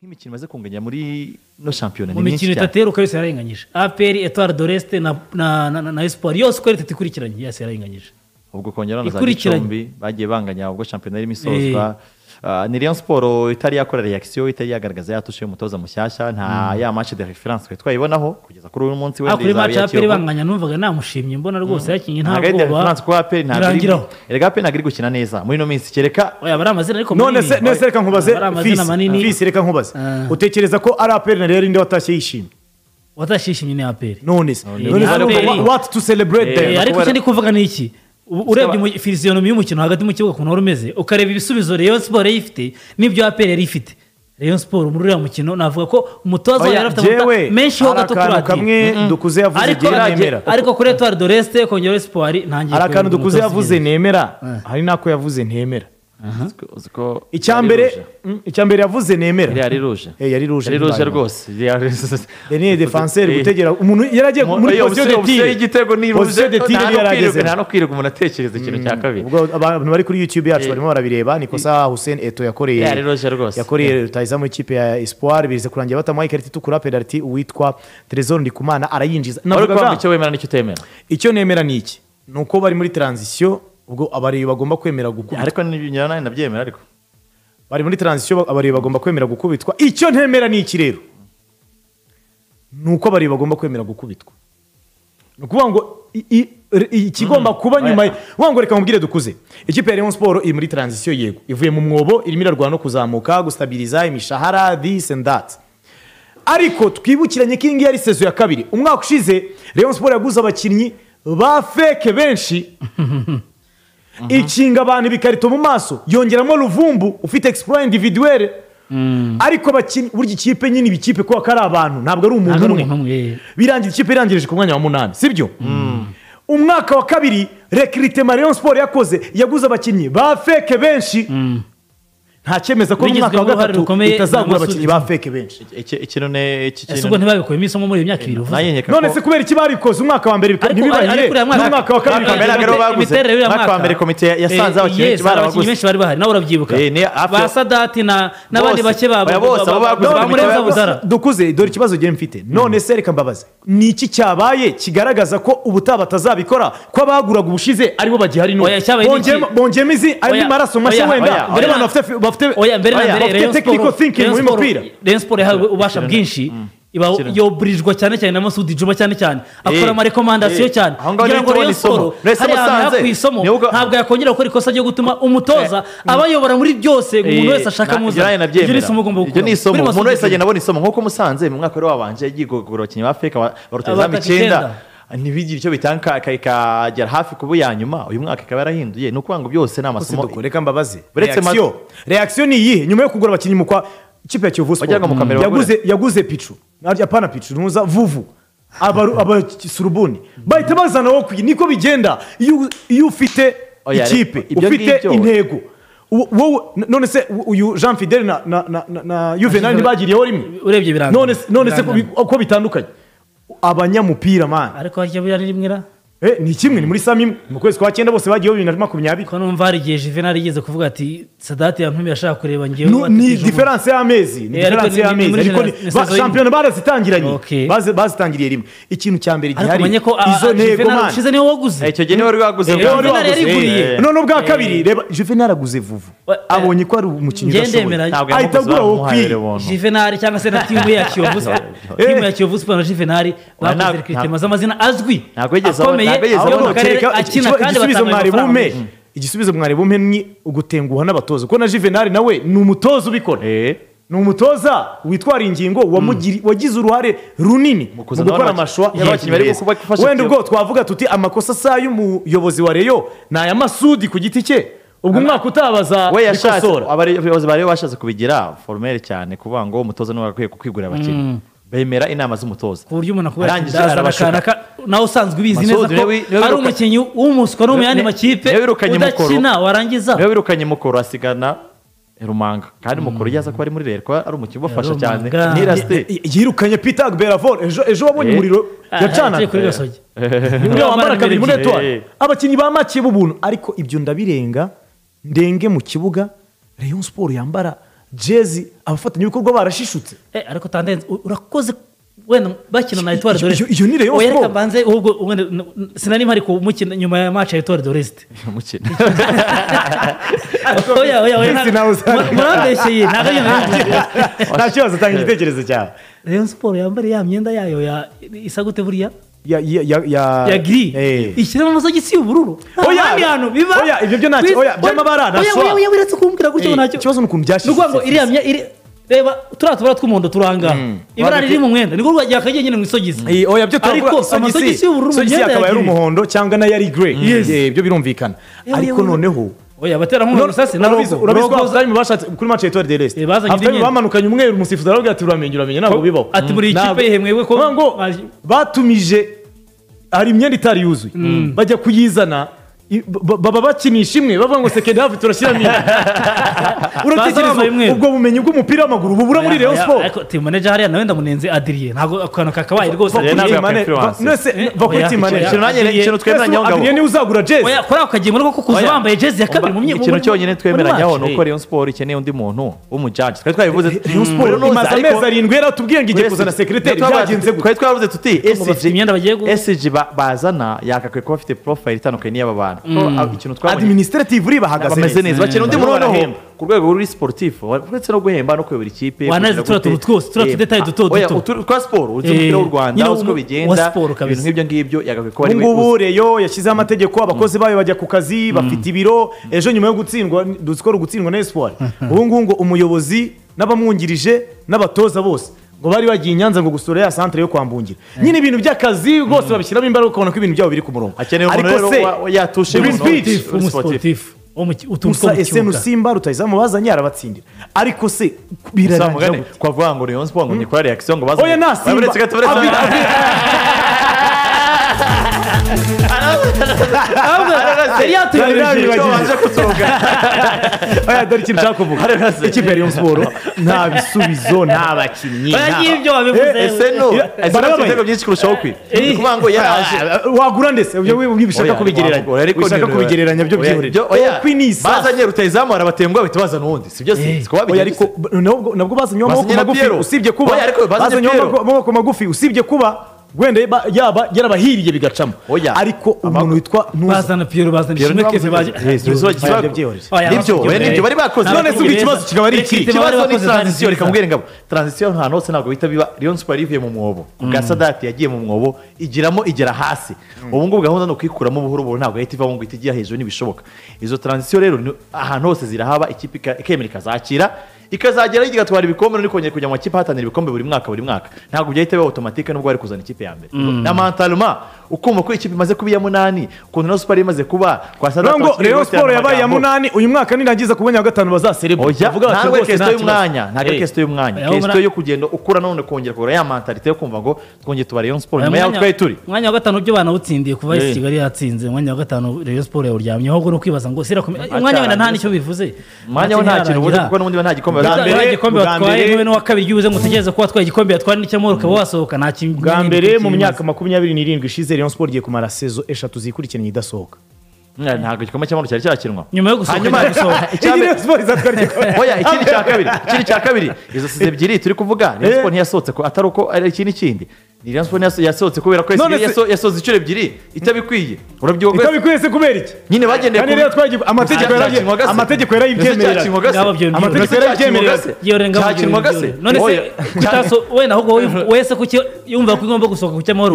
Nk'imikino imaze kunganya muri no shampiyona ni myinshi cyane. Mu mikino itatu iheruka yose yarayinganyije. APR, Etoile de l'Est na Espoir yose uko ari itatu ikurikiranye yose yarayinganyije. Ubwo kongera na za Gicumbi bagiye banganya ubwo shampiyona irimo isozwa. Ni Rayon Sport itari yakora reaction, itari yagaragaza yatushe umutoza mushyashya, nta ya match de reference twe twayibonaho kugeza kuri uyu munsi wenda izaba ya Kiyovu. Banganya numvaga namushimye mbona rwose yakinye nta bwoba. Reference kwa APR ntabwo erega APR ntabwo iri gukina neza muri no minsi kereka oya bari amazina ariko none se nese reka nkubaze fisi reka nkubaze utekereza ko ari APR na Real inde watashye yishimye? Watashye yishimye ni APR. None se what to celebrate there? Ariko icyo ndi kuvuga ni iki, urebye physionomie y'umukino hagati mu kibuga ukuntu wari umeze, ukareba ibisubizo Rayon Sport yari ifite n'ibyo APR yari ifite. Rayon Sport muri uriya mukino navuga ko umutoza yari afite amanota menshi ho gato kuri kamwe Dukuze yavuze nemera, ariko kuri Etoile de l'Est kongera Espoir ntangiye hari akantu Dukuze yavuze nemera, hari nako yavuze ntemera. Icyambere yavuze nemera yari rouge, yari rouge, yari rouge rwose. Denier defenseur gutegera umuntu yaragiye muri position de tir, igitego ni rouge de tir yarageze, nta no kwirirwa umuntu atekereza ikintu cya kabiri. Ubwo abantu bari kuri YouTube yacu barimo barabireba, ni kosa Hussein Eto yakoreye, yari rouge rwose, yakoreye rutahizamu ikipe ya Espoir, bize kurangira batamuhaye ikarita itukura penalty, uwitwa Trésor Ndikumana arayinjiza. Navuga icyo wemera n'icyo utemera. Icyo nemera ni iki, nuko bari muri transition, ubwo abareba bagomba kwemera gukubitwa, ariko n'ibinyana nabyemera, ariko bari muri transition abareba bagomba kwemera gukubitwa. Icyo ntemera ni iki rero, nuko abareba bagomba kwemera gukubitwa, nukuvuga ngo ikigomba kuba nyuma ngo reka mubwire Dukuze, ikipe ya Rayon Sport iri muri transition, yego ivuye mu mwobo, irimo irarwana no kuzamuka, gustabiliza imishahara, this and that, ariko twibukiranye ko iyi ngiyi ari saison ya kabiri. Umwaka ushize Rayon Sport yaguze abakinnyi ba fake benshi, ikinga abantu ibikarito mu maso, yongeramo Ruvumbu ufite exploit individuel, ariko bakinnyi burya ikipe nyine ibikipe kuko ari abantu ntabwo ari umuntu umwe, birangira ikipe irangirije ku mwanya wa 8, sibyo? Umwaka wa kabiri recruitment Rayon Sport yakoze, yaguze abakinnyi ba fake benshi, nta cyemeza ko umwaka wa gatatu itazagura abakinnyi ba fake benshi. Ese ubwo ntibabikuyemo isomo muri iyo myaka ibiri uvuze? None se kubera iki barikoze umwaka wa mbere ntibibahire, n'umwaka wa kabiri umwaka wa mbere komite yasanze abakinnyi barabaguze benshi bari bahari, nawe urabyibuka, ba Sadati n'abandi bake babo ba Dukuze. Dore ikibazo giye mfite none se reka mbabaze, ni iki cyabaye kigaragaza ko ubutaha batazabikora, ko abaguraga ubushize aribo bagihari none bongeyemo izi ari maraso mashya wenda abantu bafite oya mbere na mbere Rayon technical thinking muri mupira. Rayon Sport yahawe ubasha bwinshi, iba yoburijwe cyane cyane na Masudi Juma, cyane cyane akora ama recommandation cyane kugira ngo Rayon Sport hari ahantu yakwisomo, ntabwo yakongera gukora ikosa ryo gutuma umutoza abayobora muri byose, umuntu wese ashaka muza. Ibyo ni isomo ugomba gukura, ibyo ni isomo umuntu wese agenda abona isomo. Nkuko Musanze mu mwaka wari wabanje yagiye kugura abakinnyi ba Afrika barutazamu 9 ntibigira icyo bitanga ikagera hafi kuba ya nyuma, uyu mwaka ikaba yarahinduye. Ni ukuvuga ngo byose ni amasomo. Reka mbabaze, reaction ni iyihe nyuma yo kugura abakinnyi mu kwa ikipe ya Kiyovu Sport yaguze Pichu, apana Pichu, ntuza Vuvu, aba Surubuni bahita bazana wo niko bigenda. Iyo ufite ikipe ufite intego wowe, none se uyu Jean Fidel na Juvenal ntibagiriyeho rimwe, urebye biranga none se uko bitandukanye abanyamupira man, ariko harya biri rimwe ra ni kimwe, ni muri sami mu kwezi kwa 9 bose bagiye 2020. Ko numva hari gihe Juvenal yigeze kuvuga ati Sadati yantumye ashaka kureba ngewe, ni difference y'amezi, ni difference y'amezi, ariko champion barazitangiranye, bazitangiriye rimwe. Ikintu cya mbere gihari izo ntego man, ushize niwe waguze icyo gihe niwe wari waguze, none ubwa kabiri reba Juvenal aguze Vuvu, abonye ko ari umukinnyi udashoboye ahita agura wo kwiye Juvenal cyangwa se na timu ya Kiyovu, timu ya Kiyovu Sport na Juvenal bakoze recruitment z'amazina azwi akomeye. Igisubizo mwari bumpe ni ugutenguha n'abatoza, kuko na Juvenal nawe ni umutoza ubikora, ni umutoza witwara ingingo wagize uruhare runini mu gukora amashwa y'abakinnyi. Wenda ubwo twavuga tuti amakosa sa y'umuyobozi wa Rayon ni aya Masudi ku giti cye, ubwo umwaka utabaza bikosora. Abayobozi ba Rayon bashatse kubigira formel cyane, kuvuga ngo umutoza niwe akwiye kukwigurira abakinnyi, bemera inama z'umutoza ku buryo umuntu akubera nawe usanzwe ubizi neza ko ari umukinnyi w'umuswa no mu yandi makipe udakina warangiza. Niwe wirukanye Mukuru asigana Rumanga, kandi Mukuru yaza kuba ari muri Real ko ari umukinnyi ubafasha cyane. Niraste yirukanye Peter Agberavor ejo wabonye umuriro yacana kuri Gasogi, niwe wambara kabiri muri Etoile, abakinnyi ba make b'ubuntu. Ariko ibyo ndabirenga ndenge mu kibuga Rayon Sport yambara jezi abafatanyabikorwa barashishutse. Ariko tandenze urakoze wenda bakina na Etoile de l'Est. Iyo ni Rayon Sport. Oya banze ubwo wenda sinari mpari ku mukino nyuma ya match ya Etoile de l'Est. Mukino. Oya murambeshye ntabwo nta kibazo, tanga igitekerezo cyawe. Rayon Sport yambare ya myenda yayo ya isa gute buriya? Ya gris. Ishyiramo amasogisi y'ubururu. Oya hantu biba. Oya ibyo byo ntacyo. Oya by'amabara na soa. Oya uretse kumbwira gutyo ntacyo. Ikibazo ni ukuntu byashyizwe. Nukuvuga ngo iriya reba turiya tubara tw'umuhondo turanga ibara riri mu mwenda niko ryakagiye nyine mu isogisi. Oya byo turavuga amasogisi y'ubururu mu myenda akaba yari umuhondo cyangwa nayo ari grey. Ibyo birumvikana. Ariko noneho oya abaterankunga rusasi na logo urabizi ko halftime bashatse kuri match ya Etoile de l'Est. Halftime bamanukanye umweru umusifuzi aravuga ati uramenye ntabwo bibaho. Ati muri ikipe yehemwe ko ngo batumije hari imyenda itari yuzuye bajya kuyizana baba bakinisha imwe bavuga ngo second half turashyiramo indi. Uratekereza ubwo bumenyi bw'umupira w'amaguru bubura muri Rayon Sport. Ariko team manager hariya nawe ndamunenze Adrien ntabwo akantu kakabaye rwose. Nese va kuri team manager ikintu twemeranyaho ngabo. Adrien niwe uzagura jezi. Oya kuri ako kagingo niko kuza bambaye jezi ya kabiri mu myiko. Ikintu cyonyine twemeranyaho ni uko Rayon Sport ikeneye undi muntu w'umujaji. Twari twabivuze Rayon Sport imaze amezi 7 yaratubwiye ngo igiye kuzana secretary byagenze gute. Twari twavuze tuti SG bazana yakakwiye kuba afite profile itandukanye n'iy'aba bantu. Ikintu twabonye administrative uri bahagaze bameze neza bakina undi muntu noneho ku rwego ruri sportif uretse no guhemba no kuyobora ikipe wanaze tura tuntu twose tura tudetaye duto duto twa sport uzi umupira w'u Rwanda uko bigenda ibintu nk'ibyo ngibyo yagakwiye kuba ari ngubu Rayon yashyizeho amategeko abakozi bayo bajya ku kazi bafite ibiro ejo nyuma yo gutsindwa duzikora gutsindwa na Espoir ubu ngubu ngo umuyobozi n'abamwungirije n'abatoza bose ngo bari bagiye Nyanza ngo gusura ya centre yo kwambungira nyine ibintu by'akazi rwose babishyiramo imbaraga ukabona ko ibintu byabo biri ku murongo. Ariko se yatushe umusportif Musa Esenu Simba rutayizamu bazanye arabatsindira ariko se birarangira kwavuga ngo Rayon Sport ngo ni kuri reaction ngo bazanye oya na Simba oya dore ikintu nshaka kuvuga ikipe ya Rayon Sport nta bisubizo nta bakinnyi ibitego byinshi kurushaho kwi ni ukuvuga ngo yaraje wagura ndetse ibyo bishaka kubigereranya bishaka kubigereranya byo byihorere bazanye rutayizamu arabatenguha bahita bazana uwundi si byo siko babigenza ariko nabwo bazanye amaboko magufi usibye kuba bazanye amaboko magufi usibye kuba wenda yaba yarabahiriye bigacamo ariko umuntu witwa bazana Pierre bazana Ishimwe Kevin baje nibyo nibyo bari bakoze none se ikibazo kikaba ari iki ikibazo ni transition reka mbwire ngabo transition nta hose ntabwo bita biba Rayon Sport ivuye mu mwobo bwa Sadati yagiye mu mwobo igiramo igera hasi ubu ngubu gahunda no kwikuramo buhoro buhoro ntabwo yahita iva ngo ijya hejuru ntibishoboka izo transition rero ahantu hose zirahaba ikipe ikemera ikazakira ikazagera igatwara ibikombe no kongera kujya mu makipe ahatanira ibikombe buri mwaka buri mwaka ntabwo byahita biba automatique nubwo bari kuzana ikipe ya mbere na mentalement ukumva ko ikipe imaze kuba iya munani ukuntu Rayon Sport imaze kuba kwa Sadati Rayon Sport yabaye iya munani uyu mwaka nirangiza kubona ya gatanu bazaserebura bavuga bati rwose nta y'umwanya nta kesto y'umwanya kesto yo kugenda ukura none kongera kugura ya mentalite yo kumva ngo twongeye tuba Rayon Sport nyuma yaho twari turi umwanya wa gatanu byo banawutsindiye kuva isi Kigali yatsinze umwanya wa gatanu Rayon Sport yawuryamyeho ahubwo no kwibaza ngo umwanya wenda nta nicyo bivuze umwanya wo nta kintu ubuze kuko n'ubundi nta gikombe igikombe watwaye niwe n'uwa kabiri iyo ubuze ngo utegereze ko watwaye igikombe yatwara n'icyamahoro ukaba wasohoka nta kintu bwa mbere mu myaka 27 ishize Rayon Sport igiye kumara saison 3 zikurikiranye idasohoka ntabwo igikombe cy'amahoro cyari cyakinwa nyuma yo gusohoka oya ikindi cya kabiri ikindi cya kabiri izo size ebyiri turi kuvuga Rayon Sport ntiyasohotse ko atari uko ari ikindi kindi ni Rayon Sport yasohotse kubera ko yasohotse inshuro ebyiri itabikwiye urabyibuka itabikwiye se kubera iki nyine bagendeye kandi rero twagiye amategeko yarayibyemerera amategeko yarayibyemerera none se kutaso wenda ahubwo wese kuki yumva ko igomba gusohoka ku cy'amahoro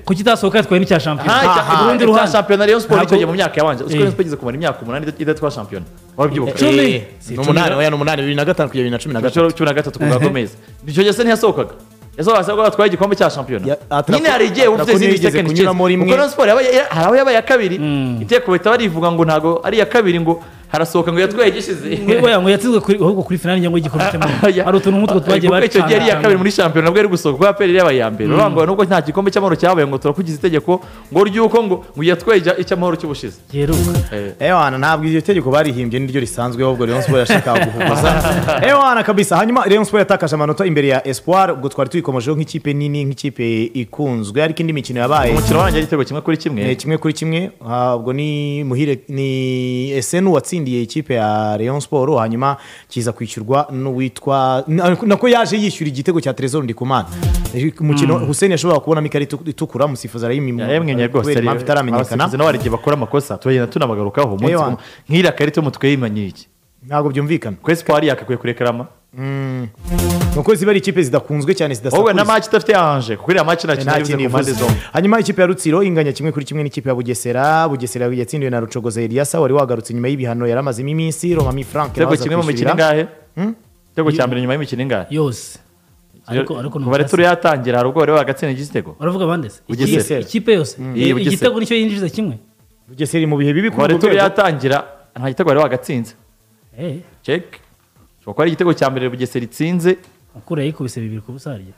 kuki itasohoka yatwaye n'icya shampiyona urundi ruhande shampiyona Rayon Sport icyo gihe mu myaka yabanje uziko Rayon Sport igeze kumara imyaka 8 idatwara shampiyona urabyibuka ni 8 oya ni 8 2005 kugera 2013 13 kuva Gomez icyo gihe se ntiyasohokaga yasohotse ko atwaye igikombe cya shampiyona nyine hari igihe ufite izindi second chance kuko Rayon Sport hari aho yabaye iya kabiri iteko bahita barivuga ngo ntago ari iya kabiri ngo harasohoka ngo yatwaye gishize oya ngo yatsinzwe kuri ahubwo kuri finale cyangwa igikombe cy'amahoro hari utuntu nk'utwo twagiye bacana icyo gihe ari iya kabiri muri shampiyona nabwo yari gusohoka kuko APR yabaye iya mbere urumva ngo nubwo nta gikombe cy'amahoro cyabaye ngo turakugize itegeko ngo ry'uko ngo yatwaye icy'amahoro cy'ubushize yeruka ewana ntabwo iryo tegeko barihimbye niryo risanzwe ahubwo Rayon Sport yashakaga guhuguza ewana kabisa hanyuma Rayon Sport yatakaje amanota imbere ya Espoir ubwo twari tuyikomojeho nk'ikipe nini nk'ikipe ikunzwe ariko indi mikino yabaye umukino warangiye igitego 1-1 1-1 ubwo ni Muhire ni Esenu watsinze yatsindiye ikipe ya Rayon Sport, hanyuma kiza kwishyurwa n'uwitwa nako yaje yishyura igitego cya Trezor Ndikumana. Umukino Hussein yashoboraga kubonamo ikarita itukura, umusifuzi arayimwimye yemwenye rwose, impamvu itaramenyekana. Abasifuzi nabo hari igihe bakora amakosa tugenda tunabagarukaho umunsi Ewa. nk'iriya karita y'umutwe yimanye iki Ntabwo byumvikana. Ko Espoir yakakwiye kurekarama. Nuko ziba ari ikipe zidakunzwe cyane, Wowe na zidasakuza. match idafite anje, kuko iriya match nta kintu Nta yavuze kintu ku mpande ivuze. zombi. Hanyuma ikipe ya Rutsiro inganya 1-1 n'ikipe ya Bugesera. Bugesera yatsindiwe na Rucogoza Eliasa wari wagarutse nyuma y'ibihano yari amazemo iminsi. Romami Frank Igitego nawe aza kimwe mu mikino kwishyurira. ingahe? Igitego cya mbere nyuma y'imikino ingahe? Yose. Ariko Kuva Returo yatangira hari ubwo bari bagatsinda igitego. Baravuga bande se? Bugesera. Ikipe yose. Iyi Bugesera. Igitego nicyo yinjiza kimwe. Bugesera iri mu bihe bibi Kuva kuri urwo Returo rwego. yatangira nta gitego bari bagatsinze. Check. Ushobora kuba ari igitego cya mbere Bugesera itsinze. Mukura yikubise 2-0 harya.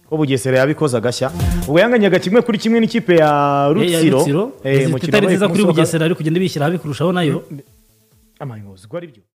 Ko Bugesera yabikoze agashya. Ubwo yanganyaga 1-1 n'ikipe ya Rutsiro. Rutsiro. Umukino Itari wabaye nziza ku kuri munsi wa Bugesera, ariko kugenda bishyira habi kurushaho nayo. Amahingo, ko ari byo.